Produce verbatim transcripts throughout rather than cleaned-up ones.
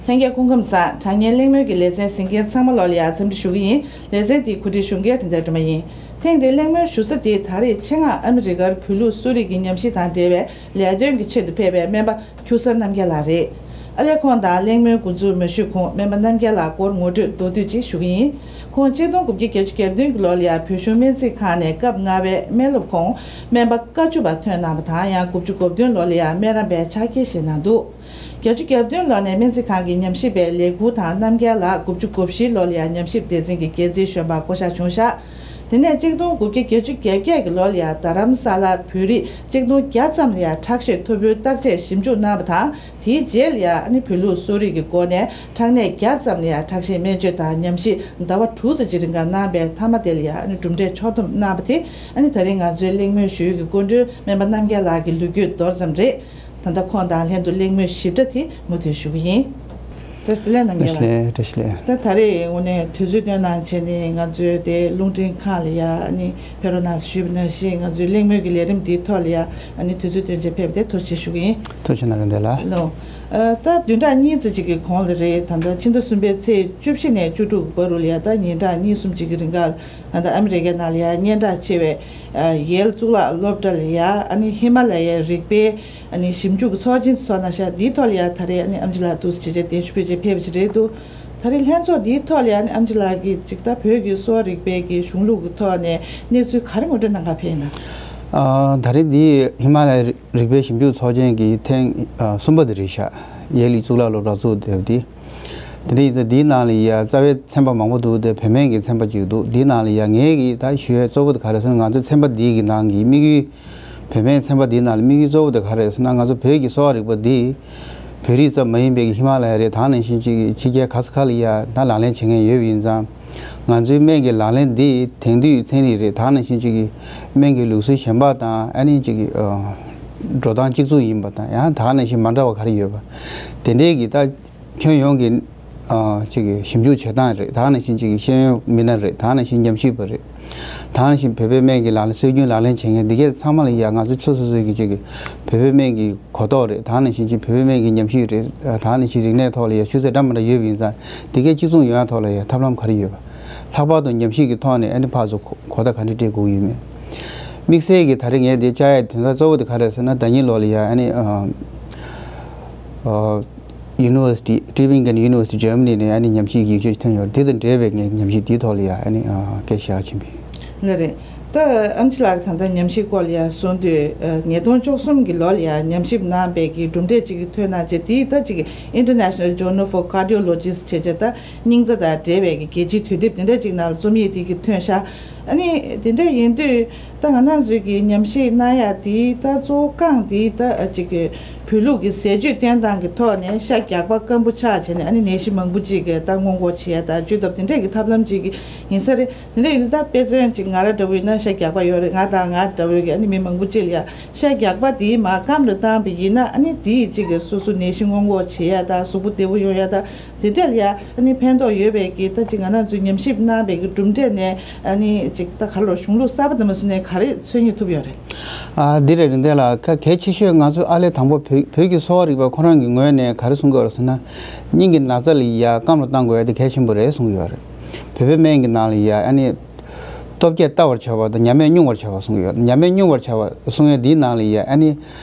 ལྷན་རྒྱས་སྐུ་ཁམས་བཟང་། དྲ་བརྙན་གླེང་མོལ་གྱི་ལེ་ཚན་གཟིགས་མཁན་ཚང་མ་ལོག་ལ་ཡ་འཚམས་འདྲི་ཞུ་གི་ཡིན། ལེ་ཚན་འདིའི་གོ་སྒྲིག་ཞུ་མཁན་དེ་འདྲ་སྒྲོལ་མ་ཡིན། ཐེངས་འདིའི་གླེང་མོལ་ཞུ་ས་དེ་ད་རེས་ཆེད་མངགས་ཨ་མི་རི་ཀར་བོད་ལུགས་གསོ་རིག་གི་ཉམས་ཞིབ་དང་འབྲེལ་བའི་ལས་དོན་གྱི་ཆེད་དུ་ཕེབས་པའི་སྨན་པ་ཁྱུ་གསར་རྣམ་རྒྱལ་ལགས་རེད། ཨ་ལས་ཁོང་དང་གླེང་མོལ་འགོ་འཛུགས་མ་ཞུས་གོང་སྨན་པ་རྣམ་རྒྱལ་ལགས་སྐོར་ངོ་སྤྲོད་མདོར་བསྡུས་ཅིག་ཞུ་གི་ཡིན། ཁོང་གཅིག་སྟོང་དགུ་བརྒྱ་བརྒྱད་ཅུ་གྱ་བདུན་གྱི་ལོ་ལ་ཡ་བོད་གཞུང་སྨན་རྩིས་ཁང་ནས་སྐབས་ལྔ་པའི་སྨན་སློབ་ཁོངས་སྨན་པ་བཀའ་བཅུ་པ་ཐོན་གནང་བ་དང་། ཡང་དགུ་བཅུ་གོ་བདུན་ལོ་ལ་ཡ་སྨན་རམས་པའི་ཕྱག་འཁྱེར་བཞེས་གནང་འདུག་བརྒྱད་ཅུ་གྱ་བདུན་ལོ་ནས་སྨན་རྩིས་ཁང་གི་ཉམས་ཞིབ་པའི་ལས་ཁུར་དང་རྣམ་རྒྱལ་ལགས་དགུ་བཅུ་གོ་བཞི་ལོ་ལ་ཡ་ཉམས་ཞིབ་སྡེ་ཚན་གྱི་འགན་འཛིན་གཞོན་པར་བསྐོ་གཞག་བྱུང་ཤག་དེ་ནས་གཅིག་སྟོང་དགུ་བརྒྱ་བརྒྱད་ཅུ་གྱ་བརྒྱད་ཀྱི་ལོ་ལ་ཡ་རྡ་རམ་ས་ལར་བོད་རིགས་གཅིག་སྟོང་བརྒྱ་ཙམ་ལ་ཡ་ཁྲག་ཤེད་མཐོ་པོའི་བརྟག་དཔྱད་ཞིབ་འཇུག་གནང་བ་དང་། དེའི་རྗེས་ལ་ཡ་ཨ་ནི་བོད་ལུགས་གསོ་རིག་གི་སྒོ་ནས་ཁྲག་ནད་བརྒྱ་ཙམ་ལ་ཡ་ཁྲག་ཤེད་སྨན་བཅོས་དང་ཉམས་ཞིབ་ཟླ་བ་དྲུག་ཙམ་གྱི་རིང་ག་གནང་བའི་མཐའ་མ་དེ་ལ་ཡ་ཨ་ནི་གྲུབ་འབྲས་ཕྱོགས་བསྡོམས་གནང་བ་དེ་ཨ་ནི་ད་རིང་ང་ཚོའི་གླེང་མོལ་ཞུ་ཡུལ་གྱི་སྐུ་མགྲོན་སྨན་པ་རྣམ་རྒྱལ་ལགས་ཀྱི་ལོ་རྒྱུས་མདོར་ཙམ་རེད། ད་ལྟ་ཁོང་དང་ལྷན་དུ་གླེང་མོལ་ཞིབ་ཕྲ་དེ་མུ་མཐུད་ཞུ་གི་ཡིན། བཀྲ་ཤིས་བདེ་ལེགས་རྣམ་རྒྱལ་ལགས། བཀྲ་ཤིས་བདེ་ལེགས། ད་ད་རེས་དངོས་གནས་དུས་ཚོད་བཏོན་གནང་བྱས་ནས་ང་ཚོའི་དེ་རླུང་འཕྲིན་ཁང་ལ་ཡ་ཨ་ནི་ཕེབས་རོགས་གནང་ཞུས་པ་ནང་བཞིན། ང་ཚོའི་གླེང་མོལ་གྱི་ལས་རིམ་འདིའི་ཐོག་ལ་ཡ་ཨ་ནི་དུས་ཚོད་བཏོན་བྱས་ཕེབས་དེ་ཐུགས་རྗེ་ཆེ་ཞུ་གི་ཡིན། ཐུགས་རྗེ་གནང་རེ་འདེད་ལ། ལོ། ཨ། ད་བདུན་ཕྲག་གཉིས་ཙམ་ཅིག་གི་གོང་ལ་རེད། ད་ལྟ་ཕྱི་ཟླ་གསུམ་པའི་ཚེས་བཅུ་བཞི་ནས་བཅུ་དྲུག་གི་བར་དུ་ལ་ཡ་ད་ཉིན་གྲངས་གཉིས་གསུམ་ཅིག་གི་རིང་ག་ད་ལྟ་ཨ་མི་རི་ཀའི་ནང་ལ་ཡ་སྙན་གྲགས་ཆེ་བའི་ཨ་ཡེལ་གཙུག་ལག་སློབ་གྲྭ་ལ་ཡ་ཨ་ནི་ཧི་མ་ལ་ཡའི་རིག་པའི་ཨ་ནི་ཞིབ་འཇུག་གི་ཚོགས་ཆེན་ཚོགས་གནང་ཤག་འདིའི་ཐོག་ལ་ཡ་ད་རེས་ཨ་ནི་ཨེམ་ཆི་ལགས་འདུག་སེ་བྱས་བྱས་གདན་ཞུ་ཕུལ་བྱས་ཕེབས་པ་ཅིག་རེད་འདུག་ད་རེས་ལྷན་ཚོགས་འདིའི་ཐོག་ལ་ཡ་ཨ་ནི་ཨེམ་ཆི་ལགས་ཀྱིས་ཅིག་ད་བོད་ཀྱི་གསོ་བ་རིག་པའི་གི་གཞུང་ལུགས་ཀྱི་ཐོག་ནས་གནས་ཚུལ་ག་རེ་ངོ་སྤྲོད་གནང་ག་ཕེབས་ཡིན་ན། ཨ། ད་རེས་འདི་ཧི་མ་ལ་ཡའི་རིག་པའི་ཞིབ་འཇུག་ཚོགས་ཆེན་གྱི་ཐེངས་ཨ་གསུམ་པ་དེ་རེད་ཤག་ཡེལ་གཙུག་ལག་སློབ་གྲྭ་བཙུགས་བསྡད་པ་དེ། དེ་འདྲ་ཡིན་ཙང་འདིའི་ནང་ལ་ཡ་རྩ་བའི་ཚན་པ་མང་པོ་འདུག་དེ་བུད་མེད་ཀྱི་ཚན་པ་གཅིག་འདུག་འདིའི་ནང་ལ་ཡ་ངས་ཀྱི་ད་ཞུ་ཡས་གཙོ་བོ་དེ་ག་རེ་ཟེར་ན། ང་ཚོའི་ཚན་པ་འདི་གི་ནང་གི་དམིགས་ཡུལ། བུད་མེད་ཚན་པ་འདིའི་ནང་ལ་དམིགས་ཡུལ་གཙོ་བོ་དེ་ག་རེ་ཟེར་ན། ང་ཚོ་བོད་ཀྱི་གསོ་བ་རིག་པ་འདི་བོད་རིགས་ཙམ་མ་ཡིན་པའི་ཧི་མ་ལ་ཡ་རེད། ད་ག་ནང་བཞིན་ཅིག་ཕྱི་རྒྱལ་ག་ས་ག་ལ་ཡ་ད་ལག་ལེན་བྱེད་མཁན་ཡོད་པ་ཡིན་ཙང་། ང་ཚོའི་སྨན་གྱི་ལག་ལེན་འདི་དེང་དུས་ཚན་རིག་རེད། ད་ག་ནང་བཞིན་ཅིག་སྨན་གྱི་ལུགས་སྲོལ་གཞན་པ་དང་ཨ་ནི་ཅིག་འགྲོ་སྟངས་གཅིག་མཚུངས་ཡིན་པ་དང་། ཡང་ད་ག་ནང་བཞིན་མ་འདྲ་བ་ག་རེ་ཡོད་པ་དེ་འདྲའི་གི་ད་ཁྱོན་ཡོངས་ཀྱི་ཨ་ཅིག་གི་ཞིབ་འཇུག་བྱེད་སྟངས་རེད། ད་ག་ནང་བཞིན་ཅིག་གི་ཤེས་ཡོན་མི་སྣ་རེད། ད་ག་ནང་བཞིན་ཉམས་ཞིབ་པ་རེད། ད་ག་ནང་བཞིན་བོད་པའི་སྨན་གྱི་ལག་ལེན་སྲོལ་རྒྱུན་ལག་ལེན་བྱེད་མཁན་འདི་གས་ཚང་མ་ལ་ཡ་ང་ཚོ་སོ་སོ་སོའི་གི་ཅིག་གི་བོད་པའི་སྨན་གྱི་གོ་རྟོགས་རེད། ད་ག་ནང་བཞིན་ཅིག་བོད་པའི་སྨན་གྱི་ཉམས་ཞིབ་རེད། ད་ག་ནང་བཞིན་རིག་གནས་ཐོག་ལ་ཡ་ཤུགས་ཚད་འདྲ་མི་འདྲ་ཡོད་པ་ཡིན་ཙང་། འདི་གས་གཅིག་མཚུངས་ཡོང་ཡ་ཐོག་ལ་ཡ་ཐབས་ལམ་ག་རེ་ཡོད་པ། ལྷག་པར་དུ་ཉམས་ཞིབ་ཀྱི་ཐོག་ནས་ཨ་ནི་ཕར་ཚུར་གོ་བརྡ་ག་འདྲ་སྤྲད་དགོས་ཀྱི་ཡོད་མེད། དམིགས་བསལ་གྱི་ད་རེས་ངས་འདི་བཅར་ཡ་དོན་དག་གཙོ་བོ་དེ་ག་རེ་ཟེར་ན། ཟླ་ཉིན་ལོ་ལ་ཡ་ཨ་ནི་ཨ་ཨ་University Tübingen University Germany ནས་ཨ་ནི་ཉམས་ཞིབ་ཀྱི་ཡིག་ཆ་ཐོན་ཡོད་རེད། དེ་དང་འབྲེལ་བའི་ངས་ཉམས་ཞིབ་དེའི་ཐོག་ལ་ཡ་ཨ་ནི་ཨ་སྐད་ཆ་བཤད་ཕྱིན་པས། ལགས་རེད། ད་ཨེམ་ཆི་ལགས་ཀྱིས་ད་ལྟ་ཉམས་ཞིབ་སྐོར་ལ་ཡ་གསུངས་དུས། ཨ་ཉིས་སྟོང་བཅུ་གསུམ་གྱི་ལོ་ལ་ཡ་ཉམས་ཞིབ་གནང་བའི་གི་གྲུབ་འབྲས་ཅིག་གི་ཐོན་གནང་བྱས། དེ་ད་ཅིག་International Journal for Cardiology བྱས་བྱས་ད་སྙིང་རྩ་དང་འབྲེལ་བའི་གི་རྒྱལ་སྤྱིའི་དུས་དེབ་དེ་འདྲ་ཅིག་ནང་ལ་རྩོམ་ཡིག་དེ་གི་ཐོན་ཤག་ཨ་ནི་དེ་འདྲ་ཡིན་དུས། ད་ང་རང་ཚོའི་གི་ཉམས་ཞིབ་གནང་ཡ་དེ་ད་གཙོ་བོ་རྐང་དེ་ད་ཅིག་གི་བོད་ལུགས་ཀྱི་ཟས་སྤྱོད་བསྟེན་སྟངས་ཀྱི་ཐོག་ནས་ཤ་རྒྱགས་པ་སྐམ་པོ་ཆགས་བྱས་ནས་ཨ་ནི་ནད་གཞི་མང་པོ་ཅིག་གི་ད་སྔོན་འགོག་བྱེད་ཡ་ད་བཅོས་ཐབས་དེ་འདྲས་ཀྱི་ཐབས་ལམ་ཅིག་གི་ཡིན་ས་རེད། དེ་འདྲ་ཡིན་དུས་ད་དཔེ་མཚོན་ཅིག་ང་རང་འདྲ་བོ་ཡིན་ན་ཤ་རྒྱགས་པ་ཡོད་རེད། ང་དང་ང་འདྲ་བོའི་གི་ཨ་ནི་མི་མང་པོ་ཅིག་ལ་ཡ་ཤ་རྒྱགས་པ་དེ་མར་སྐམ་རུ་བཏང་བ་ཡིན་ན། ཨ་ནི་དེ་ཅིག་གི་སོ་སོ་ནད་གཞི་སྔོན་འགོག་བྱེད་ཡ་ད་གཟུགས་པོ་བདེ་པོ་ཡོང་ཡ་ད། དེ་འདྲ་ལ་ཡ་ཨ་ནི་ཕན་ཐོགས་ཡོད་པའི་གི་ད་ཅིག་ང་རང་ཚོས་ཉམས་ཞིབ་གནང་བའི་གི་གྲུབ་འབྲས་ནས་ཨ་ནི་ཅིག་ད་ག་རེ་ལབ། གཞུང་ལུགས་གསར་པ་དེ་མ་བཟོས་ནས་ག་རེ་འཚོལ་སྙེག་ཐུབ་ཡོད་རེད། ཨ་འདི་རེད། རིན་ལྡན་ལགས། ཁ་གལ་ཆེ་ཤོས་ང་ཚོས་ཨ་ལས་དང་པོ་བོད་བོད་ཀྱི་གསོ་བ་རིག་པ་ཁོ་རང་གི་ངོས་ནས་ག་རེ་གསུང་གི་ཡོད་རེད་ཟེར་ན། སྙིང་གི་ན་ཚ་ལ་ཡ་སྐམ་རུ་བཏང་དགོས་ཡ་དེ་གལ་ཆེན་པོ་རེད་གསུང་གི་ཡོད་རེད། བོད་པའི་སྨན་གྱི་ནང་ལ་ཡ་ཨ་ནི། ལྟོ་བརྒྱད་བལྟ་བར་བྱ་བ་དང་ཉ་སྨན་སྨྱུང་བར་བྱ་བ་གསུང་གི་ཡོད། ཉ་སྨན་སྨྱུང་བར་བྱ་བ་གསུང་ཡས་འདིའི་ནང་ལ་ཡ་ཨ་ནི།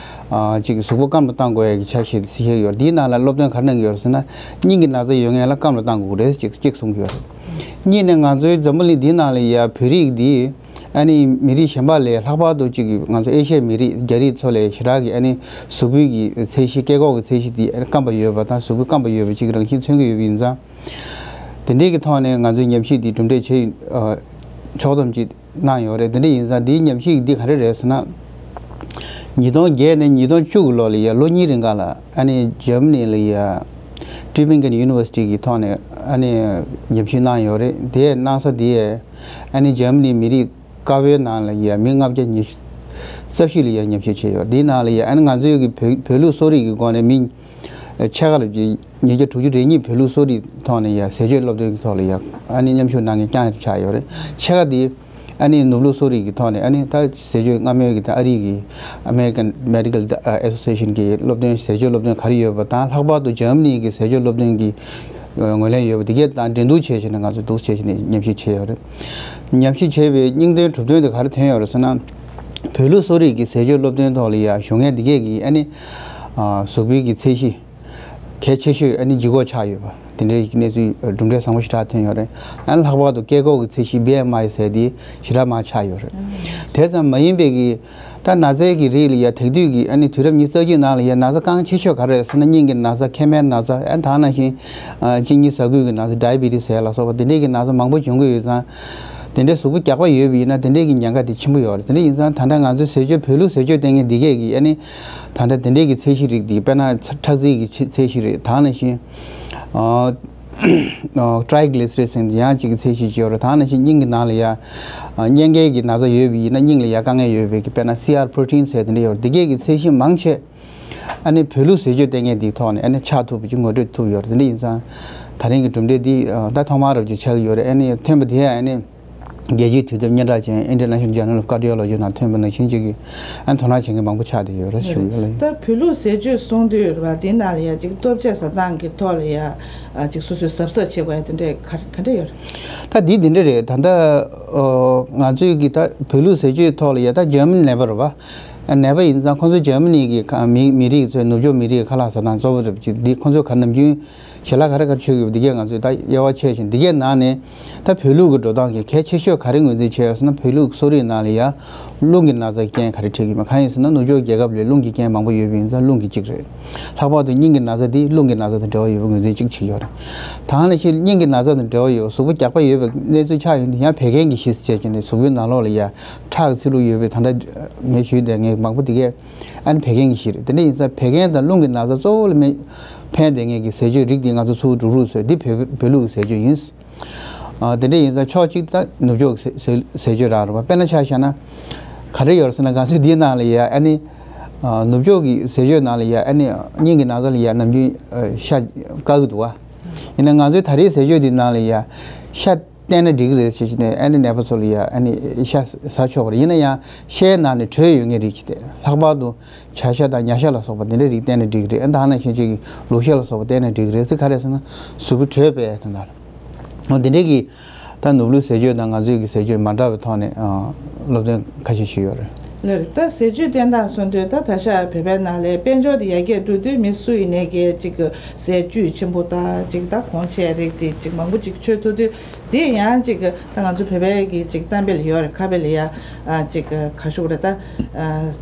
ཨ་ཅིག་གཟུགས་པོ་སྐམ་དུ་བཏང་དགོས་ཡ་གི་ཆ་ཤས་དེ་བཤད་ཀྱི་ཡོད། འདིའི་ནང་ལ་སློབ་སྟོན་ག་རེ་གནང་གི་ཡོད་ཟེར་ན། སྙིང་གི་ན་ཚ་ཡོད་མཁན་ལ་སྐམ་དུ་བཏང་དགོས་རེད་ཅིག་ཅིག་གསུང་གི་ཡོད་རེད། གཉིས་ནས་ང་ཚོའི་འཛམ་བུ་གླིང་འདིའི་ནང་ལ་ཡ་བོད་རིགས་འདི་ཨ་ནི་མི་རིགས་གཞན་པ་ལས་ལྷག་པར་དུ་ཅིག་ང་ཚོ་ཨེ་ཤ་ཡའི་མི་རིགས་རྒྱ་རིགས་ཚོ་ལས་ཞེ་དྲག་གི་ཨ་ནི་གཟུགས་པོའི་གི་ཚད་གཞི། སྐད་འགོག་གི་ཚད་གཞི་འདི་ཨ་ནི་སྐམ་པ་ཡོད་པ་དང་གཟུགས་པོ་སྐམ་པ་ཡོད་པ་ཅིག་རང་བཞིན་མཚོན་གྱི་ཡོད་པ་ཡིན་ཙང་། དེ་འདྲའི་གི་ཐོག་ནས་ང་ཚོའི་ཉམས་ཞིབ་འདི་གྲུབ་འབྲས་ཆེ་ཨ་ཕྱོགས་བསྡོམས་ཅིག་གནང་ཡོད་རེད། དེ་འདྲ་ཡིན་ཙང་འདིའི་ཉམས་ཞིབ་འདི་ག་རེ་རེད་ཟེར་ན། ཉིས་སྟོང་བརྒྱད་ནས་ཉིས་སྟོང་བཅུ་གི་ལོ་ལ་ཡ་ལོ་གཉིས་རིང་ག་ལ་ཨ་ནི་འཇར་མ་ནི་ལ་ཡ་Tübingen University གི་ཐོག་ནས་ཨ་ནི་ཉམས་ཞིབ་གནང་ཡོད་རེད། དེ་གནང་ས་དེ་ཨ་ནི་འཇར་མ་ནི་མི་རིགས་དཀར་པོའི་ནང་ལ་ཡ་མི་ལྔ་བརྒྱ་ཉི་ཤུ་རྩ་བཞི་ལ་ཡ་ཉམས་ཞིབ་བྱས་ཡོད། དེའི་ནང་ལ་ཡ་ཨ་ནི་ང་ཚོའི་གི་བོད་བོད་ལུགས་གསོ་རིག་གི་སྒོ་ནས་མི་ཕྱེད་ཀ་ལ་ཉིས་བརྒྱ་དྲུག་ཅུ་རེ་གཉིས་བོད་ལུགས་གསོ་རིག་ཐོག་ནས་ཡ་ཟས་སྤྱོད་སློབ་སྟོན་གྱི་ཐོག་ལ་ཡ་ཨ་ནི་མཉམ་ཞུགས་གནང་མཁན་རྐྱང་ཆགས་ཡོད་རེད། ཕྱེད་ཀ་དེ་ ཨ་ནི་ནུབ་ལུགས་གསོ་རིག་གི་ཐོག་ནས་ཨ་ནི་ད་ཟས་སྤྱོད་སྔ་མོའི་གི་ད་ཨ་རི་གི་American Medical Association གི་སློབ་སྟོན་ཟས་སྤྱོད་སློབ་སྟོན་ག་རེ་ཡོད་པ་དང་ལྷག་པར་དུ་ཇར་མ་ནི་གི་ཟས་སྤྱོད་སློབ་སྟོན་གྱི་ངོས་ལེན་ཡོད་པ་དེ་གས་དང་འབྲེལ་གཏུག་བྱས་བྱས་ནས་ང་ཚོ་འདུག་བྱས་བྱས་ནས་ཉམས་ཞིབ་བྱས་ཡོད་རེད། ཉམས་ཞིབ་བྱས་པའི་སྙིང་དོན་གྲུབ་དོན་དེ་ག་རེ་ཐོན་ཡོད་རེད་ཟེར་ན། བོད་ལུགས་གསོ་རིག་གི་ཟས་སྤྱོད་སློབ་སྟོན་ཐོག་ལ་ཡ་ཞུ་མཁན་དེ་གས་ཀྱི་ཨ་ནི་གཟུགས་པོའི་གི་ཚད་གཞི། གལ་ཆེ་ཤོས་ཨ་ནི་ལྗིད་ཁོག་ཆག་ཡོད་པ་དེ་འདྲའི་གནས་ཚུལ་གྲུབ་འབྲས་བཟང་པོ་ཞེ་དྲག་ཐོན་ཡོད་རེད། ཨ་ནི་ལྷག་པར་དུ་སྐེ་ཁོག་གི་ཚད་གཞི་བྷི་ཨེམ་ཨའི་ཟེར་དེ་ཞེ་དྲག་མང་ཆག་ཡོད་རེད། དེ་ཙམ་མ་ཡིན་པའི་གི་ད་ན་ཚའི་གི་རིགས་ལ་ཡ་དེང་དུས་ཀྱི་ཨ་ནི་དུས་རབས་ཉི་ཤུ་རྩ་གཅིག་ནང་ལ་ཡ་ན་ཚ་རྐང་ཆེ་ཤོས་ག་རེ་རེད་ཟེར་ན་སྙིང་གི་ན་ཚ་མཁལ་མའི་ན་ཚ་ཨ་ད་ནང་བཞིན་གཅིན་སྙི་ཟ་ཁུའི་གི་ན་ཚ་ཌའི་བི་ཊི་སི་ཟེར་ལ་སོགས་པ་དེ་འདྲའི་གི་ན་ཚ་མང་པོ་འབྱུང་གི་ཡོད་ཙང་། དེ་འདྲའི་གཟུགས་པོ་རྒྱགས་པ་ཡོད་པ་ཡིན་ན་དེ་འདྲའི་གི་ཉེན་ཁ་དེ་ཆེན་པོ་ཡོད་རེད། དེ་འདྲ་ཡིན་ཙང་ད་ལྟ་ང་ཚོའི་ཟས་སྤྱོད་བོད་ལུགས་ཟས་སྤྱོད་བསྟེན་མཁན་འདི་གས་ཀྱི་ཨ་ནི་ད་ལྟ་དེ་འདྲའི་གི་ཚད་གཞི་རིགས་འདི་དཔེར་ན་ཁྲག་རྩའི་གི་ཚད་གཞི་རེད། ད་ནང་བཞིན་ཊྲའི་གི་ལི་སི་རི་ཌི་ཟེར་ཡང་གཅིག་གི་ཚད་གཞི་ཅིག་ཡོད་རེད། ད་ནང་བཞིན་སྙིང་གི་ནང་ལ་ཡ་གཉན་ཁའི་གི་ན་ཚ་ཡོད་པ་ཡིན་ན་སྙིང་ལ་ཡ་དཀའ་ངལ་ཡོད་པའི་གི་དཔེར་ན་སི་ཨར་པྲོ་ཊིན་ཟེར་དེ་འདྲ་ཡོད་རེད། འདི་གས་ཀྱི་ཚད་གཞི་མང་ཆེ་ཨ་ནི་བོད་ལུགས་ཟས་སྤྱོད་བསྟེན་མཁན་འདིའི་ཐོག་ནས་ཨ་ནི་ཆགས་ཐུབ་པ་ཅིག་ངོ་སྤྲོད་ཐུབ་ཡོད་རེད། དེ་འདྲ་ཡིན་ཙང་ད་རིང་གི་གྲུབ་འབྲས་འདི་ད་ཐོག་མར་རབ་ཅིག་ཆགས་ཀྱི་ཡོད་རེད། ཨ་ནི་ཐོན་པ་དེ་ཨ་ནི་རྒྱལ་སྤྱིའི་དུས་དེབ་སྙན་གྲགས་ཅན་International Journal of Cardiology ནང་ཐོན་པ་ནང་བཞིན་ཅིག་གི་ཨ་ནི་དོ་སྣང་བྱེད་མཁན་མང་པོ་ཆགས་བསྡད་ཡོད་རེད་ཞུ་ཡོད་ལ་ཡིན། ད་བོད་ལུགས་ཟས་སྤྱོད་གསུང་དུས་རེད་པ། དེའི་ནང་ལ་ཡ་ཅིག་ལྟོ་ཆས་ཟ་སྟངས་ཀྱི་ཐོག་ལ་ཡ་ཅིག་སོ་སོས་གཟབ་གཟབ་བྱེད་དགོས་ཡ་དེ་འདྲས་ག་ག་འདྲས་ཡོད་རེད། ད་འདི་འདི་འདྲས་རེད། ད་ལྟ་ང་ཚོའི་གི་ད་བོད་ལུགས་ཟས་སྤྱོད་ཐོག་ལ་ཡ་ད་ཇར་མ་ནི་ནད་པ་རེད་པ། ནད་པ་ཡིན་ཙང་ཁོང་ཚོ་ཇར་མ་ནི་གི་ཁ་མི་མི་རིགས་ཚོའི་ནུབ་ཕྱོགས་མི་རིགས་ཁ་ལག་ཟ་སྟངས་གཙོ་བོ་རེད་པ། ཅིག་འདི་ཁོང་ཚོས་ག་ནམ་རྒྱུན་ཞལ་ལག་ག་རེ་ག་རེ་མཆོད་ཀྱི་ཡོད་པ་འདི་གས་ང་ཚོས་ད་དབྱེ་བ་ཕྱེ་བཞིན་འདི་གས་ནང་ནས་ད་བོད་ལུགས་ཀྱི་འགྲོ་སྟངས་ཀྱི་གལ་ཆེ་ཤོས་ག་རེ་ངོས་འཛིན་བྱས་ཡོད་ཟེར་ན། བོད་ལུགས་གསོ་རིག་ནང་ལ་ཡ་རླུང་གི་ན་ཚ་རྐྱེན་ག་རེ་འཕྲད་ཀྱི་མེད། གང་ཡིན་ཟེར་ན་ནུབ་ཕྱོགས་རྒྱལ་ཁབ་ལ་རླུང་གི་རྐྱེན་མང་པོ་ཡོད་པ་ཡིན་ཙང་རླུང་གི་གཅིག་རེད། ལྷག་པར་དུ་སྙིང་གི་ན་ཚ་འདི་རླུང་གི་ན་ཚ་དང་འབྲེལ་བ་ཡོད་པའི་ངོས་འཛིན་གཅིག་བྱེད་ཀྱི་ཡོད་རེད། ད་ནང་བཞིན་སྙིང་གི་ན་ཚ་དང་འབྲེལ་བ་ཡོད་གཟུགས་པོ་རྒྱགས་པ་ཡོད་པའི་གནས་ཚུལ་ཆགས་ཡོང་དུས་ཡང་བད་ཀན་གྱི་གཤིས་སུ་བྱས་ཀྱི་ནས་གཟུགས་པོའི་ནང་ལོགས་ལ་ཡ་ཁྲག་གི་ཚིལ་ལུ་ཡོད་པའི་ད་ལྟ་ངས་ཞུས་བསྡད་མཁན་མང་པོ་དེ་གས་ཨ་ནི་བད་ཀན་གྱི་གཤིས་རེད། དེ་འདྲ་ཡིན་ཙང་བད་ཀན་དང་རླུང་གི་ན་ཚ་གཙོ་བོ་ལ་མེ་ཕན་བསྡད་མཁན་གྱི་ཟས་སྤྱོད་རིགས་འདི་ང་ཚོ་ཚུར་འགྲོ་རུག་བཟོས་འདི་བོད་བོད་ལུགས་ཀྱི་ཟས་སྤྱོད་ཡིན། ཨ་དེ་འདྲ་ཡིན་ཙང་ཕྱོགས་གཅིག་ད་ནུབ་ཕྱོགས་ཀྱི་ཟས་ཟས་ཟས་སྤྱོད་རང་རེད་པ། དཔེར་ན་ཆ་བཞག་ན་ག་རེ་ཡོད་རེད་ཟེར་ན་ང་ཚོའི་འདིའི་ནང་ལ་ཡ་ཨ་ནི་ཨ་ནུབ་ཕྱོགས་ཀྱི་ཟས་སྤྱོད་ནང་ལ་ཡ་ཨ་ནི་སྙིང་གི་ན་ཚ་ལ་ཡ་ནམ་རྒྱུན་ཨ་ཤ་བཀག་གི་འདུག་བ། ཡིན་ན་ང་ཚོའི་ད་རེས་ཟས་སྤྱོད་འདི་ནང་ལ་ཡ་ཤ་བསྟེན་ན་འགྲིག་གི་རེད་ཟེར་གྱི་ནས་ཨ་ནི་ནད་པ་ཚོ་ལ་ཡ་ཨ་ནི་ཤ་ཟ་ཆོག་པ་རེད། ཡིན་ན་ཡང་ཤའི་ནང་ནས་དྲོད་ཡོད་མཁན་རིགས་ཅིག་དེ་ལྷག་པར་དུ་བྱ་ཤ་དང་ཉ་ཤ་ལ་སོགས་པ་དེ་འདྲའི་རིགས་བསྟེན་ན་འགྲིག་གི་རེད། ཨ་ད་ནང་བཞིན་ཅིག་གི་ལུག་ཤ་ལ་སོགས་པ་བསྟེན་ན་འགྲིག་གི་རེད་ཟེར། ག་རེ་ཟེར་ན་གཟུགས་པོ་དྲོད་སྤེལ་དང་འདྲ། འོ་དེ་འདྲའི་གི་ད་ནུབ་ལུགས་ཟས་སྤྱོད་དང་ང་ཚོའི་གི་ཟས་སྤྱོད་མ་འདྲ་བའི་ཐོག་ནས་ཨ་སློབ་སྟོན་ཁ་ཤས་ཞུས་ཡོད་རེད། ལགས་རེད། ད་ཟས་སྤྱོད་བསྟེན་སྟངས་གསུང་དུས་ད་ད་ཆ་བོད་པའི་ནང་ལ་དཔལ་འབྱོར་དེ་ཡར་རྒྱས་འགྲོ་དུས་མི་སུ་ཡིན་ནའི་གི་ཅིག་གི་ཟས་བཅུད་ཆེན་པོ་དང་ཅིག་ད་གོང་ཆེ་རིགས་དེ་ཅིག་མང་པོ་ཅིག་མཆོད་ཐུབ་དུས། དེ་ཡང་ཅིག་གི་ད་ང་ཚོ་བོད་པའི་གི་ཅིག་གཏམ་དཔེ་ལ་ཡོད་རེད། ཁ་དཔེ་ལ་ཡ་ཨ་ཅིག་གི་ག་ཞུ་དགོས་རེད་ད། ཨ་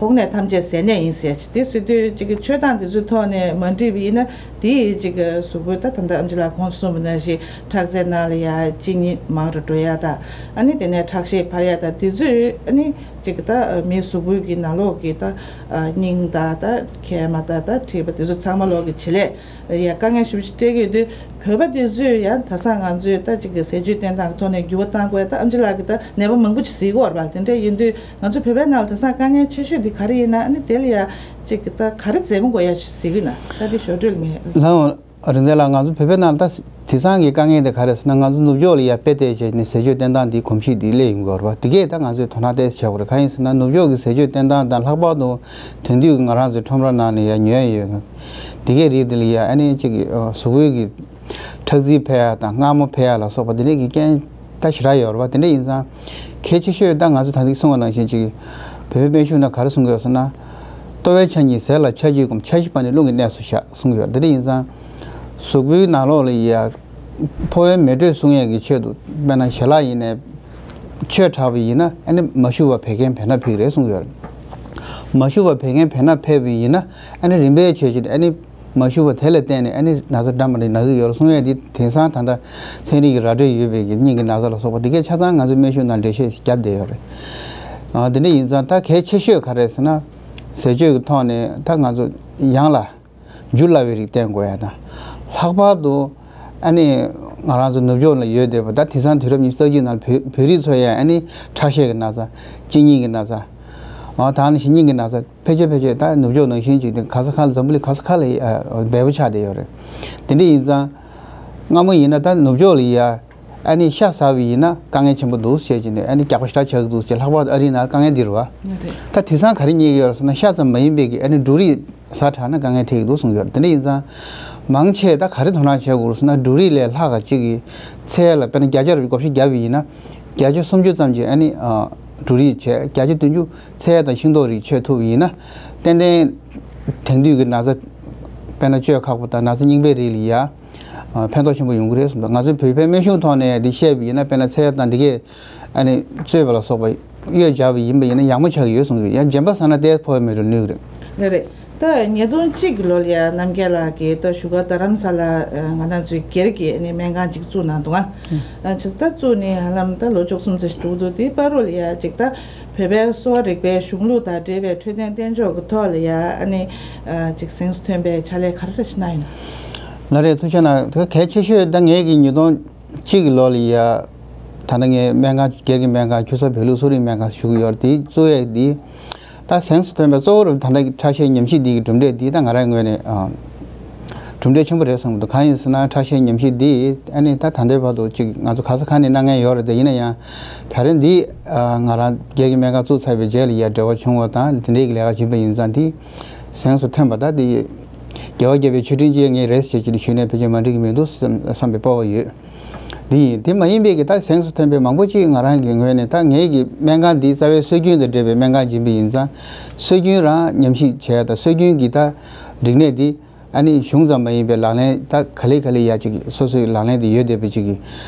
གོང་ནས་ཐམས་ཅད་ཟས་ནས་ཡིན་ཟེར་ཅིག་དེ་ཟེར་དུས་ཅིག་གི་མཆོད་སྟངས་དེ་ཚོའི་ཐོག་ནས་མ་འགྲིག་པ་ཡིན་ན་དེ་ཡི་ཅིག་གི་གཟུགས་པོའི་ད་ད་ལྟ་ཨམ་ཆི་ལགས་གོང་དུ་གསུངས་པ་ནང་བཞིན་ཁྲག་རྩའི་ནང་ལ་ཡ་གཅིན་སྙི་མང་རུ་འགྲོ་ཡ་ད། ཨ་ནི་དེ་ནས་ཁྲག་ཤེད་འཕར་ཡ་ད། དེ་ཚོས་ཨ་ནི་ཅིག་གི་ད་མིའི་གཟུགས་པོའི་གི་ནང་ལོགས་གི་ད་ཨ་སྙིང་ད་ད་མཁལ་མ་ད་ད་མཁྲིས་པ་དེ་ཚོ་ཚང་མ་ལོགས་གི་བྱེད་ལས། ཡ་དཀའ་ངལ་ཞེ་པོ་ཅིག་སྤྲད་ཀྱི་ཡོད་དུས་བོད་པ་དེ་ཚོས་ཡང་ད་སང་ང་ཚོས་ད་ཅིག་གི་ཟས་བཅུད་བསྟེན་སྟངས་ཀྱི་ཐོག་ནས་འགྱུར་བ་གཏང་དགོས། ད་ཨམ་ཆི་ལགས་ཀྱིས་ད་ནད་པ་མང་པོ་ཅིག་གཟིགས་ཀྱི་ཡོད་རེད་པ། དེ་འདྲ་ཡིན་དུས་ང་ཚོ་བོད་པའི་ནང་ལ་ད་སང་དཀའ་ངལ་ཆེ་ཤོས་དེ་ག་རེ་ཡིན་ན། ཨ་ནི་དེ་ལ་ཡ་ཅིག་གི་ད་ག་རེ་འཛེམ་དགོས་ཡ་ཞིག་གཟིགས་ཀྱི་ན། ད་དེ་ཞོར་འཕྲོས་ལ་ངས། ལགས་འོང་། རིག་འཛིན་ལགས། ང་ཚོ་བོད་པའི་ནང་ལ་ད་དེང་སང་གི་དཀའ་ངལ་དེ་ག་རེ་ཟེར་ན། ང་ཚོ་ནུབ་ཕྱོགས་ལ་ཡ་དཔེ་བལྟས་བྱས་ནས་ཟས་སྤྱོད་བསྟེན་སྟངས་འདིའི་གོམས་གཤིས་འདི་སླེབས་ཡོང་གི་ཡོད་རེད་པ། དེ་གས་ད་ང་ཚོས་དོ་སྣང་ཏོག་ཙམ་བྱ་དགོས་རེད། གང་ཡིན་ཟེར་ན་ནུབ་ཕྱོགས་ཀྱི་ཟས་སྤྱོད་བསྟེན་སྟངས་དང་། ལྷག་པར་དུ་དེང་དུས་ཀྱི་ང་རང་ཚོའི་ཁྲོམ་ར་ནང་ནས་ཡ་ཉོས་ཡོད་དེ་གས་རིགས་དེ་ལ་ཡ་ཨ་ནི་ཅིག་གཟུགས་པོའི་གི་ཁྲག་རྩི་འཕེལ་ཡ་དང་མངར་མོ་འཕེལ་ཡ་ལ་སོགས་པ་དེ་འདྲས་ཀྱི་རྐྱེན་ད་ཞེ་དྲག་ཡོད་རེད་པ། དེ་འདྲ་ཡིན་ཙང་གལ་ཆེ་ཤོས་ད་ང་ཚོ་ད་ཐེངས་གསུངས་པ་ནང་བཞིན་ཅིག་བོད་པའི་སྨན་གཞུང་ནང་ག་རེ་གསུང་གི་ཡོད་ཟེར་ན། ལྟོ་བའི་ཆ་གཉིས་ཟས་ལ་ཆ་གཅིག་སྒོམ། ཆ་བཞི་པ་ནི་རླུང་གི་གནས་སུ་བཞག་གསུང་གི་ཡོད་རེད། དེ་འདྲ་ཡིན་ཙང་གཟུགས་པོའི་ནང་ལོགས་ལ་ཡ་ཕོ་བའི་མེ་དྲོད་སྲུང་ཡས་ཀྱི་ཆེད་དུ་དཔེར་ན་ཞལ་ལག་ཡིན་ནའི་མཆོད་དྲགས་པ་ཡིན་ན་ཨ་ནི་མ་ཞུ་བ་བད་ཀན་བེ་ན་ཕེབས་ཀྱི་རེད་གསུང་གི་ཡོད་རེད། མ་ཞུ་བ་བད་ཀན་བེ་ན་ཕེབས་པ་ཡིན་ན་ཨ་ནི་རིམ་པས་བྱས་བྱས་ཨ་ནི་མ་ཞུ་བ་དེ་ལ་བརྟེན་ནས་ཨ་ནི་ན་ཚ་འདྲ་མི་འདྲ་ན་གི་ཡོད་རེད་གསུང་ཡས་འདི་དེང་སང་ད་ལྟ་ཚན་རིག་གི་ར་སྤྲོད་ཡོད་པའི་གི་སྙིང་གི་ན་ཚ་ལ་སོགས་པ་འདི་གས་ཆ་ཚང་ང་ཚོའི་སྨན་གཞུང་ནང་འགྲེལ་བཤད་བརྒྱབ་བསྡད་ཡོད་རེད། ཨ་དེ་འདྲ་ཡིན་ཙང་ད་གལ་ཆེ་ཤོས་ག་རེ་ཟེར་ན། ཟས་སྤྱོད་ཀྱི་ཐོག་ནས་ད་ང་ཚོ་ཡང་ལ་འཇུ་སླ་བའི་རིགས་བསྟེན་དགོས་ཡ་དང་། ལྷག་པར་དུ་ཨ་ནི་ང་རང་ཚོ་ནུབ་ཕྱོགས་ལ་ཡོད་བསྡད་པ་ད་དེང་སང་དུས་རབས་ཉི་ཤུ་རྩ་གཅིག་ནང་བོད་བོད་རིགས་ཚོ་ཡང་ཨ་ནི་ཁྲག་ཤེད་ཀྱི་ན་ཚ། གཅིན་སྙི་གི་ན་ཚ། ཨ་ད་ནི་གཞི་སྙིང་གི་ན་ཚ་ཕལ་ཆེར་ཕལ་ཆེར་ད་ནུབ་ཕྱོགས་ནང་བཞིན་ཅིག་དེ་ག་ས་ག་ལ་འཛམ་བུ་གླིང་ག་ས་ག་ལ་ཨ་འབེལ་པོ་ཆགས་བསྡད་ཡོད་རེད། དེ་འདྲ་ཡིན་ཙང་སྔ་མོ་ཡིན་ན་ད་ནུབ་ཕྱོགས་ལ་ཡ་ ཨ་ནི་ཤ་ཟ་བ་ཡིན་ན་དཀའ་ངལ་ཆེན་པོ་འདུག་ཟེར་གྱི་ནས། ཨ་ནི་རྒྱགས་པ་ཞེ་དྲག་ཆགས་ཀྱི་འདུག་ཟེར། ལྷག་པར་དུ་ཨ་རིའི་ནང་དཀའ་ངལ་འདི་རེད་བ། རེད། ད་དེང་སང་ག་རེ་རྙེད་ཀྱི་ཡོད་རེད་ཟེར་ན། ཤ་ཙམ་མ་ཡིན་པའི་གི་ཨ་ནི་འབྲུ་རིགས་ཟ་དྲགས་ན་དཀའ་ངལ་འཕྲད་ཀྱི་འདུག་གསུང་གི་ཡོད་རེད། དེ་འདྲ་ཡིན་ཙང་མང་ཆེ་ད་ག་རེ་དོ་སྣང་བྱེད་དགོས་རེད་ཟེར་ན། འབྲུ་རིགས་ལས་ལྷག་ག་ཅིག་གི་ཚལ་ལ་དཔེར་ན་བརྒྱ་ཆ་རུ་བགོ་བཤའ་བརྒྱབ་པ་ཡིན་ན། བརྒྱ་ཆ་སུམ་ཅུ་ཙམ་ཅིག་ཨ་ནི་ཨ་འབྲུ་རིགས་བྱས། བརྒྱ་ཆ་བདུན་ཅུ་ཚལ་དང་ཤིང་ཏོག་རིགས་མཆོད་ཐུབ་པ་ཡིན་ན། ཏན་ཏན་དེང་དུས་ཀྱི་ན་ཚ་དཔེར་ན་བཅོས་ཁག་པོ་དང་ན་ཚ་རྙིང་པའི་རིགས་ལ་ཡ་ཨ་ཕན་ཐོགས་ཆེན་པོ་ཡོང་གི་རེད་གསུངས་འདུག། ང་ཚོའི་བོད་པའི་སྨན་གཞུང་ཐོག་ནས་འདི་བཤད་པ་ཡིན་ན། དཔེར་ན་ཚལ་དང་འདི་གས་ཨ་ནི་བཙོས་པ་ལ་སོགས་པ་གཡོས་བརྒྱབ་པ་ཡིན་པ་ཡིན་ན་ཡག་མོ་ཆགས་ཀྱི་ཡོད་གསུང་གི་ཡོད། ཡང་རྗེན་པ་ཟ་ན་ཏོག་ཙམ་ཕོག་ཡ་མེད་རུང་གནོད་ཀྱི་རེད། ལགས་རེད། ད་ཉིས་སྟོང་གཅིག་གི་ལོ་ལ་ཡ་རྣམ་རྒྱལ་ལགས་ཀྱིས་ད་བཞུགས་སྒར་རྡ་རམ་ས་ལ་ང་རང་ཚོའི་སྒེར་གྱི་ཨ་ནི་སྨན་ཁང་ཅིག་བཙུགས་གནང་འདུག་ཨ། ཨ་བྱས་ཙང་ད་བཙུགས་ནས་ཧ་ལམ་ད་ལོ་བཅུ་གསུམ་ཙམ་ཞིག་འགྲོ་གི་འདུག། དེའི་བར་དུ་ལ་ཡ་ཅིག་ད་བོད་པའི་གསོ་བ་རིག་པའི་གཞུང་ལུགས་དང་འབྲེལ་བའི་འཕྲོད་བསྟེན་བསྟེན་ཕྱོགས་ཀྱི་ཐོག་ལ་ཡ་ཨ་ནི་ཨ་ཅིག་གཟེངས་སུ་ཐོན་པའི་ཕྱག་ལས་ག་རེ་རེ་ཞིག་གནང་ཡོད་ན། ལགས་རེད། ཐུགས་རྗེ་གནང་། ད་གལ་ཆེ་ཤོས་ད་ངེད་ཀྱིས་ཉིས་སྟོང་གཅིག་གི་ལོ་ལ་ཡ་ད་ལྟ་ངའི་སྨན་ཁང་། སྒེར་གྱི་སྨན་ཁང་ཆུ་བཞི་བོད་ལུགས་གསོ་རིག་སྨན་ཁང་ཞུགས་ཡོད་རེད། དེ་བཙུགས་ཡས་འདི་ད་གཟེངས་སུ་ཐོན་པའི་གཙོ་བོ་རུ་ད་ལྟ་ཁྲག་ཤེད་ཉམས་ཞིབ་འདི་གི་གྲུབ་འབྲས་འདི་ད་ང་རང་ངོས་ནས་ཨ་གྲུབ་འབྲས་ཆེན་པོ་རེད་བསམ་གྱི་འདུག། གང་ཡིན་ཟེར་ན་ཁྲག་ཤེད་ཉམས་ཞིབ་འདི་ཨ་ནི་ད་ད་ལྟའི་བར་དུ་ཅིག་ང་ཚོ་ག་ས་ག་ནས་གནང་མཁན་ཡོད་རེད། དེ་ཡིན་ན་ཡང་ད་རེས་འདི་ཨ་ང་རང་སྒེར་གྱི་སྨན་ཁང་བཙུགས་ཚར་བའི་རྗེས་ལ་ཡ་འབྲེལ་བ་བྱུང་བ་དང་དེ་འདྲའི་གི་ལས་ཀ་བྱེད་པ་ཡིན་ཙང་། འདི་གཟེངས་སུ་ཐོན་པ་ད་འདི་རྒྱལ་བ་དགྱེས་པའི་མཆོད་སྤྲིན་ཅན་ངའི་རེད་ཟེར་གྱི་ཞུས་ནས་ཕལ་ཆེར་མ་འགྲིག་གི་མི་འདུག་བསམ་བསམ་པའི་སྤོབས་པ་ཡོད། འདི་ཡིན། དེ་མ་ཡིན་པའི་གི་ད་གཟེངས་སུ་ཐོན་པའི་མང་པོ་ཅིག་ང་རང་གི་ངོས་ནས། ད་ངེད་ཀྱི་སྨན་ཁང་འདི་རྩ་བའི་སྲོལ་རྒྱུན་དང་འབྲེལ་བའི་སྨན་ཁང་ཡིན་པ་ཡིན་ཙང་། སྲོལ་རྒྱུན་རང་ཉམས་ཞིབ་བྱས། ད་སྲོལ་རྒྱུན་གྱི་ད་རིག་གནས་འདི་ཨ་ནི་གཞུང་ཙམ་མ་ཡིན་པའི་ལག་ལེན་ད་ག་ལེ་ག་ལེ་ཡ་ཅིག་སོ་སོའི་ལག་ལེན་དུ་ཡོད་བསྡད་པ་ཅིག་གི་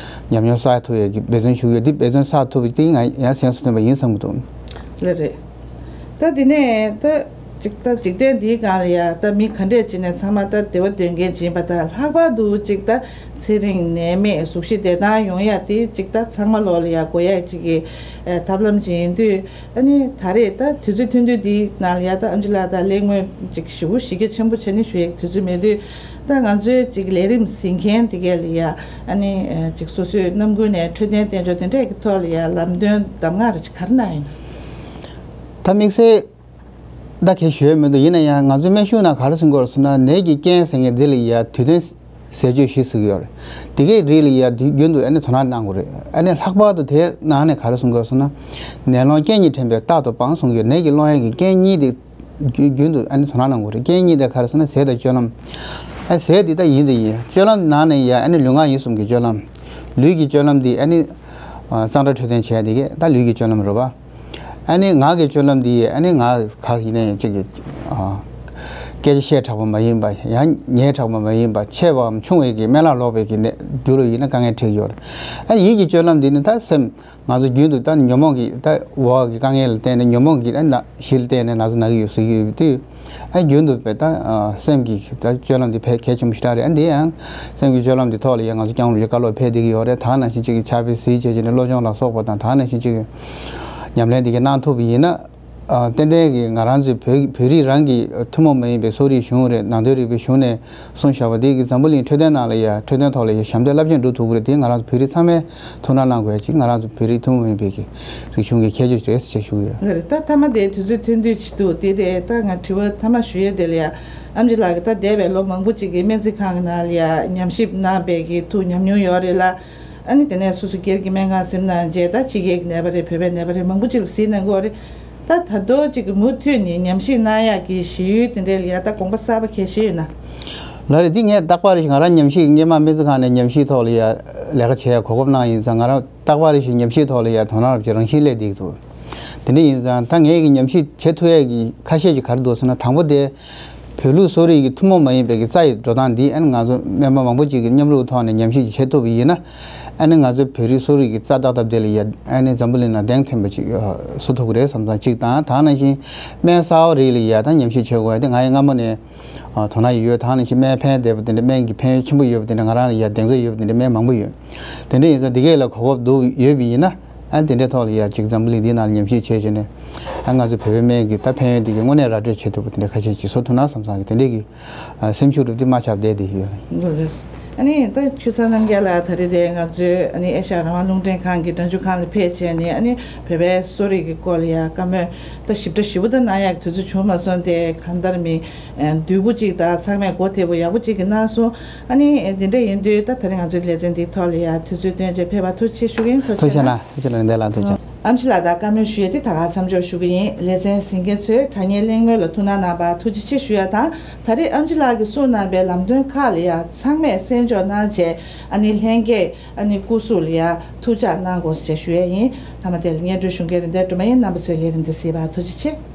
ཉམས་མྱོང་བསགས་ཐུབ་ཡས་ཀྱི་འབད་བརྩོན་ཞུ་གི་ཡོད། འདི་འབད་བརྩོན་བསགས་ཐུབ་པ་དེ་ང་ཡང་གཟེངས་སུ་ཐོན་པ་ཡིན་བསམ་གྱི་འདུག། ལགས་རེད། ད་དེ་ནས་ད་ཅིག་ད་འཇིག་རྟེན་འདིའི་སྒང་ལ་ཡ་ད་མི་ག་འདྲས་ཅིག་ནས་ཚང་མ་ད་བདེ་བ་འདོད་མཁན་ཅིག་ཡིན་པ་དང་། ལྷག་པར་དུ་ཅིག་ད་ཚེ་རིང་ནད་མེད་གཟུགས་གཞི་བདེ་ཐང་ཡོང་ཡ་དེ་ཅིག་ད་ཚང་མ་ལོག་ལ་ཡ་དགོས་ཡ་ཅིག་གི་ཨ་ཐབས་ལམ་ཅིག་ཡིན་དུས། ཨ་ནི་ད་རེས་ད་དུས་ཚོད་ཐུང་ཐུང་འདིའི་ནང་ལ་ཡ་ད་ཨེམ་ཆི་ལགས་དང་གླེང་མོལ་ཅིག་ཞེ་པོ་གཞི་རྒྱ་ཆེན་པོ་བྱས་ནས་ཞུ་ཡ་དུས་ཚོད་མེད་དུས། ད་ང་ཚོའི་ཅིག་ལས་རིམ་གཟིགས་མཁན་དེ་གས་ལ་ཡ་ཨ་ནི་ཨ་ཅིག་སོ་སོའི་རྣམ་ཀུན་ནས་འཕྲོད་བསྟེན་བསྟེན་ཕྱོགས་དེ་འདྲས་ཀྱི་ཐོག་ལ་ཡ་ལམ་སྟོན་གདམས་ངག་རེ་ཅིག་ག་རེ་གནང་ཡོད་ན། ད་དམིགས་བསལ་ད་གས་ཞུ་ཡ་མི་འདུག། ཡིན་ན་ཡང་ང་ཚོའི་སྨན་གཞུང་ནང་ག་རེ་གསུང་གི་ཡོད་རེད་ཟེར་ན། ནད་ཀྱི་རྐྱེན་ཟེར་མཁན་འདི་ལ་ཡ་དུས་སྟོན་ཟས་སྤྱོད་བཞི་ཟེར་གྱི་ཡོད་རེད། དེ་གའི་རིགས་ལ་ཡ་དུས་རྒྱུན་དུ་ཨ་ནི་དོ་སྣང་གནང་དགོས་རེད། ཨ་ནི་ལྷག་པར་དུ་དེའི་ནང་ནས་ག་རེ་གསུང་གི་ཡོད་ཟེར་ན། ནད་སློང་རྐྱེན་གྱིས་དྲན་པས་རྟག་ཏུ་སྤང་གསུང་གི་ཡོད། ནད་ཀྱིས་སློང་ཡས་ཀྱི་རྐྱེན་གཉིས་དེ་རྒྱུན་རྒྱུན་དུ་ཨ་ནི་དོ་སྣང་གནང་དགོས་རེད། རྐྱེན་གཉིས་དེ་ག་རེ་ཟེར་ན། ཟས་དང་སྤྱོད་ལམ། ཨ་ཟས་དེ་ད་ཡིན་དེ་ཡིན། སྤྱོད་ལམ་ནང་ནས་ཡ་ཨ་ནི་ལུས་ངག་ཡིད་གསུམ་གྱི་སྤྱོད་ལམ། ལུས་ཀྱི་སྤྱོད་ལམ་དེ་ཨ་ནི་ཨ་གཙང་སྦྲ་འཕྲོད་བསྟེན་བྱས་དེ་གས་ད་ལུས་ཀྱི་སྤྱོད་ལམ་རེད་པ། ཨ་ནི་ངག་གི་སྤྱོད་ལམ་འདི་ཨ་ནི་ངག་ག་ཡིན་ན་ཡང་གཅིག་གི་ཨ་སྐད་ཆ་བཤད་དྲག་པོ་མ་ཡིན་པ། ཡང་ཉན་དྲག་པོ་མ་ཡིན་པ། ཆེ་བའམ་ཆུང་བའི་གི་སྨན་བླ་ལོག་པའི་གི་ནད་རྒྱུ་ལ་ཡིན་ན་དཀའ་ངལ་འཕྲད་ཀྱི་ཡོད་རེད། ཨ་ནི་ཡིད་ཀྱི་སྤྱོད་ལམ་འདི་ནི་ད་སེམས་ང་ཚོ་རྒྱུན་དུ་ད་ཉོན་མོངས་ཀྱི་ད་འོག་གི་དཀའ་ངལ་ལ་བརྟེན་ནས། ཉོན་མོངས་ཀྱི་ད་ན་གཞི་ལ་བརྟེན་ནས་ན་ཚ་ན་གི་ཡོད་ཟེར་གྱི་ཡོད་དུས། ཨ་རྒྱུན་དུ་བས་ད་ཨ་སེམས་ཀྱི་ད་སྤྱོད་ལམ་འདི་ཕལ་གལ་ཆེན་པོ་ཞེ་དྲག་རེད། ཨ་འདི་ཡང་སེམས་ཀྱི་སྤྱོད་ལམ་འདི་ཐོག་ལ་ཡང་ང་ཚོ་སྐྱབས་མགོན་རིན་པོ་ཆེ་བཀའ་སློབ་ཕེབས་བསྡད་ཀྱི་ཡོད་རེད། ད་ག་ནང་བཞིན་གཅིག་གི་ཕྱག་དཔེ་གཟིགས་བྱས་བྱས་ནས་བློ་སྦྱོང་ལ་སོགས་པ་དང་། ད་ག་ནང་བཞིན་གཅིག་གི་ཉམས་ལེན་འདི་ག་གནང་ཐུབ་པ་ཡིན་ན། ཨ་ཏན་ཏན་གྱི་ང་རང་ཚོའི་བོད་བོད་རིགས་རང་གི་ཐུན་མོང་མ་ཡིན་པའི་གསོ་རིག་གཞུང་རེད། ནང་དོན་རིག་པའི་གཞུང་ནས་གསུངས་བཞག་པ་དེ་གི་འཛམ་བུ་གླིང་འཕྲོད་བསྟེན་ནང་ལ་ཡ་འཕྲོད་བསྟེན་ཐོག་ལ་ཡ་ཞབས་འདེགས་རླབས་ཆེན་སྒྲུབ་ཐུབ་ཀྱི་རེད། དེ་ང་རང་ཚོ་བོད་རིགས་ཚང་མས་ཐུགས་སྣང་གནང་དགོས་ཡ་ཅིག་ང་རང་ཚོ་བོད་རིགས་ཐུན་མོང་མ་ཡིན་པའི་གི་རིག་གཞུང་གི་ཁྱད་ཆོས་རེད་ཟེར་ཞུ་གི་ཡོད། ལགས་རེད། ད་མཐའ་མ་དེ་དུས་ཚོད་ཐུང་ཐུང་ཅིག་འདུག། དེ་དེ་ད་ང་དྲི་བ་མཐའ་མ་ཞུ་ཡས་དེ་ལ་ཡ། ཨེམ་ཆི་ལགས་ཀྱིས་ད་འདས་པའི་ལོ་མང་པོ་ཅིག་གི་སྨན་རྩིས་ཁང་གི་ནང་ལ་ཡ་ཉམས་ཞིབ་གནང་པའི་གི་ཐུགས་ཉམས་མྱོང་ཡོད་རེད་ལ། ཨ་ནི་དེ་ནས་སོ་སོ་སྒེར་གྱི་སྨན་ཁང་ཟིན་གནང་རྗེས་ད་ཕྱི་རྒྱལ་གྱི་ནད་པ་རེད། བོད་པའི་ནད་པ་རེད། མང་པོ་ཅིག་ལ་གཟིགས་གནང་གི་ཡོད་རེད། ད་ད་དུང་ཅིག་གི་མུ་མཐུད་ནས་ཉམས་ཞིབ་གནང་ཡག་གི་གཞི་ཡུལ་དེ་འདྲའི་ལ་ཡ་ད་དགོངས་པ་གསར་པ་གལ་ཆེ་ཡོད་ན། ལགས་རེད། འདི་ངས་རྟག་པར་རེ་ཞིག་ང་རང་ཉམས་ཞིབ་སྔོན་མ་སྨན་རྩིས་ཁང་ནས་ཉམས་ཞིབ་ཐོག་ལ་ཡ་ལས་ཀ་བྱེད་ཡ་གོ་སྐབས་གནང་ཡིན་ཙང་། ང་རང་རྟག་པར་རེ་ཞིག་ཉམས་ཞིབ་ཐོག་ལ་ཡ་དོ་སྣང་རབ་ཀྱི་རང་བཞིན་སླེབས་བསྡད་འདུག། དེ་འདྲ་ཡིན་ཙང་ད་ངས་ཀྱི་ཉམས་ཞིབ་བྱེད་ཐུབ་ཡ་གི་ཁ་ཤས་ཀྱི་ག་རེ་འདུག་ཟེར་ན། དང་པོ་དེ་བོད་ལུགས་གསོ་རིག་གི་ཐུན་མོང་མ་ཡིན་པའི་གི་རྩ་ཡི་འགྲོ་སྟངས་འདི་ཨ་ནི་ང་ཚོ་སྨན་པ་མང་པོ་ཅིག་གི་མཉམ་རུབ་ཐོག་ནས་ཉམས་ཞིབ་ཅིག་བྱེད་ཐུབ་པ་ཡིན་ན། ཨ་ནི་ང་ཚོའི་བོད་རིགས་གསོ་རིག་གི་རྩ་ཏག་ཏག་དེ་ལ་ཡ་ཨ་ནི་འཛམ་བུ་གླིང་ནང་གདེང་ཐོན་པ་ཅིག་ཨ་བཟོ་ཐུབ་ཀྱི་རེད་བསམ་ཙང་གཅིག་དང་། ད་ག་ནང་བཞིན་སྨན་གསར་བ་རིགས་ལ་ཡ་ད་ཉམས་ཞིབ་བྱེད་དགོས་ཡ་དེ་ང་ཡི་སྔ་མོ་ནས་ཨ་དོ་སྣང་ཡོད། ད་ག་ནང་བཞིན་སྨན་ཕན་བདེ་པོ་དེ་འདྲ། སྨན་གྱི་ཕན་ཡོན་ཆེན་པོ་ཡོད་པ་དེ་འདྲ་ང་རང་ལ་ཡ་གདེང་ཚོད་ཡོད་པ་དེ་འདྲ་སྨན་མང་པོ་ཡོད། དེ་འདྲ་ཡིན་ཙང་འདི་གས་ལ་གོ་སྐབས་འདུག་ཡོད་པ་ཡིན་ན། ཨ་དེ་འདྲའི་ཐོག་ལ་ཡ་ཅིག་འཛམ་བུ་གླིང་འདིའི་ནང་ལ་ཉམས་ཞིབ་བྱས་བྱས་ནས། ཨ་ང་ཚོ་བོད་པའི་སྨན་གྱི་ད་ཕན་ཡོན་འདི་གི་དངོས་གནས་ར་སྤྲོད་བྱེད་ཐུབ་པ་དེ་འདྲ་ཁ་ཤས་ཅིག་བཟོ་ཐུབ་ན་བསམ་བསམ་གི་དེ་འདྲའི་གི་ཨ་སེམས་ཤུགས་རབ་དེ་མ་ཆག་བསྡད་དེ་ཡོད། ལགས་རེད། ཨ་ནི་ད་ཆོས་གསར་རྣམ་རྒྱལ་ལགས་ད་རེས་དེ་ང་ཚོའི་ཨ་ནི་ཨེ་ཤ་ཡ་རང་དབང་རླུང་འཕྲིན་ཁང་གི་སྒྲ་འཇུག་ཁང་ལ་ཕེབས་བྱས་ནས་ཨ་ནི་བོད་པའི་གསོ་རིག་གི་སྐོར་ལ་ཡ་བཀའ་མོལ་ད་ཞིབ་ཕྲ་ཞིབ་པོ་ད་གནང་ཡག་དུས་ཚོད་བྱུང་མ་སོང་སྟེ་གང་ལྟར་མི་བསྡུས་པོ་གཅིག་དང་ཚང་མས་གོ་ཐེབས་པོ་ཡག་པོ་གཅིག་གི་གནང་སོང་། ཨ་ནི་དེ་འདྲ་ཡིན་དུས་ད་ད་རེས་ང་ཚོའི་ལེ་ཚན་འདིའི་ཐོག་ལ་ཡ་དུས་ཚོད་བཏོན་བྱས་ཕེབས་པ་ཐུགས་རྗེ་ཆེ་ཞུ་གི་ཡིན། ཐུགས་རྗེ་ཆེ་གནང་། ཐུགས་རྗེ་གནང་། ལན་དེ་ལ་ཐུགས་རྗེ་གནང་། ཨམ་ཆི་ལགས་དང་བཀའ་མོལ་ཞུ་ཡས་དེ་ད་ག་མཚམས་འཇོག་ཞུ་གི་ཡིན། ལེ་ཚན་གཟིགས་མཁན་ཚོས་དྲ་བརྙན་གླེང་མོལ་ལ་ཐུགས་སྣང་གནང་བར་ཐུགས་རྗེ་ཆེ་ཞུ་ཡ་དང་། ད་རེས་ཨམ་ཆི་ལགས་ཀྱིས་གསུངས་གནང་པའི་ལམ་སྟོན་ཁག་ལ་ཡ་ཚང་མས་གསན་འཇོག་གནང་བྱས་ཨ་ནི་ལྷན་རྒྱས་ཨ་ནི་སྐུ་གཟུགས་ལ་ཡ་ཐུགས་ཅག་གནང་དགོས་ཞེས་ཞུ་ཡས་ཡིན། མཐའ་མ་དེ་ལ་སྙན་སྒྲོན་ཞུ་མཁན་རིན་ལྡན་སྒྲོལ་མ་ཡིན། རྣམ་པ་ཚོས་ལས་རིམ་འདི་གཟིགས་པར་ཐུགས་རྗེ་ཆེ།